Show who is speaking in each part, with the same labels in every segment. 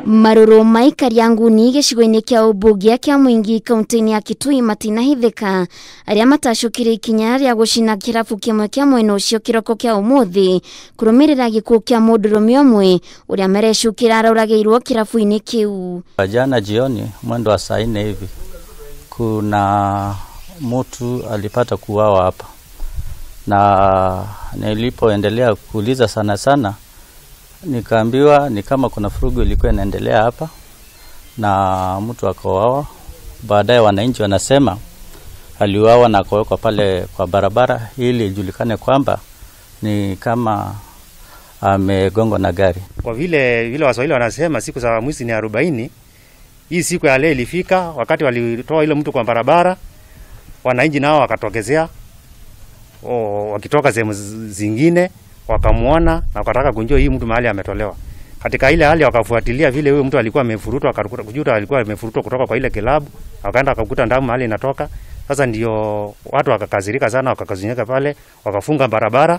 Speaker 1: Marũrũ ma aikari a Nguni gĩcigo-inĩ kĩa ũmbunge kĩa Mwingi kaunti-inĩ ya Kitui matinahithĩka arĩa matacũkire ikinya rĩa gũcina kĩrabu kĩmwe kĩa mwena ũcio kĩroko kĩa ũmũthĩ kũrũmĩrĩra gĩkuũ kĩa mũndũrũme ũmwe ũrĩa marecukĩra aroragĩirwo kĩrabu-inĩ kĩu.
Speaker 2: Jana jioni mwendo wa saa 4 hivi kuna mtu alipata kuuawa hapa, na nilipoendelea kuuliza sana sana nikaambiwa ni kama kuna furugu ilikuwa inaendelea hapa na mtu akauawa. Baadaye wananchi wanasema aliuawa na akawekwa pale kwa barabara ili ijulikane kwamba ni kama amegongwa na gari.
Speaker 3: Kwa vile Waswahili wanasema siku za mwizi ni 40, hii siku ya leo ilifika wakati walitoa ile mtu kwa barabara, wananchi nao wakatokezea wakitoka sehemu zingine wakamuona na wakataka kujua hii mtu mahali ametolewa. Katika ile hali wakafuatilia vile huyo mtu alikuwa amefurutwa, akakujuta alikuwa amefurutwa kutoka kwa ile kilabu, wakaenda wakakuta ndamu mahali inatoka. Sasa ndio watu wakakasirika sana, wakakazinyeka pale, wakafunga barabara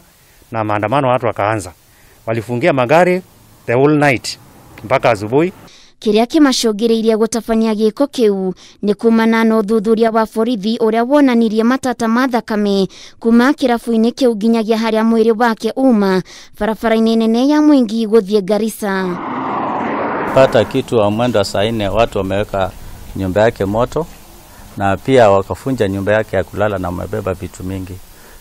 Speaker 3: na maandamano watu wakaanza. Walifungia magari the whole night mpaka asubuhi.
Speaker 1: Kĩrĩa kĩmacũngĩrĩirie gũtabania gĩko kĩu nĩ kumana na ũthuthuria wa borithi ũrĩa wonanirie matata ma thakame kuma kĩrabu-inĩ kĩu nginyagia harĩa mwĩrĩ wake uma barabara-inĩ nene ya Mwingi gũthiĩ Garissa.
Speaker 2: Pata kitu wa mwendo wa saa 4 watu wameweka nyumba yake moto na pia wakafunja nyumba yake ya kulala na wamebeba vitu mingi.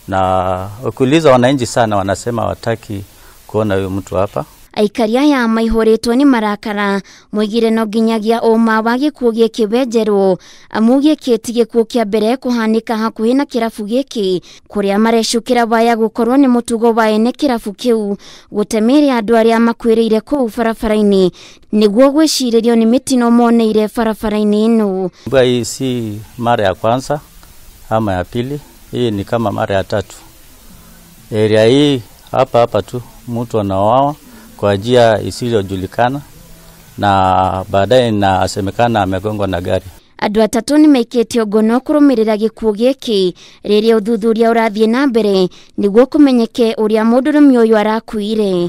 Speaker 2: Na ukiuliza wananchi sana wanasema wataki kuona huyu mtu hapa.
Speaker 1: Aikari aya maihũrĩtwo nĩ marakara moigire no nginyagia ũma wa gĩkuũ gĩkĩ wenjerwo amu gĩkĩ ti gĩkuũ kĩa mbere kũhanĩka hakuhĩ na kĩrabu gĩkĩ kũrĩa marecukĩra waya gũkorwo nĩ mũtugo wa ene kĩrabu kĩu gũtemeria andũ arĩa makuĩrĩire kũu barabara-inĩ nĩguo gwĩcirĩrio nĩ mĩtino moneire barabara-inĩ ĩno.
Speaker 2: Hii si mara ya kwanza ama ya pili, hii ni kama mara ya tatu. Area hii hapa hapa tu mtu anauawa kwa njia isiyojulikana na baadaye inasemekana amegongwa na gari.
Speaker 1: Andũ atatũ nĩmaikĩtio ngono kũrũmĩrĩra gĩkuũ gĩkĩ rĩrĩa ũthuthuria ũrathiĩ na mbere nĩguo kũmenyeke ũrĩa mũndũrũme ũyũ arakuire.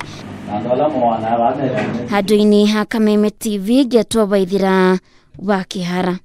Speaker 1: Handũ-inĩ ha Kameme TV ngetwo Waithira wa Kĩhara.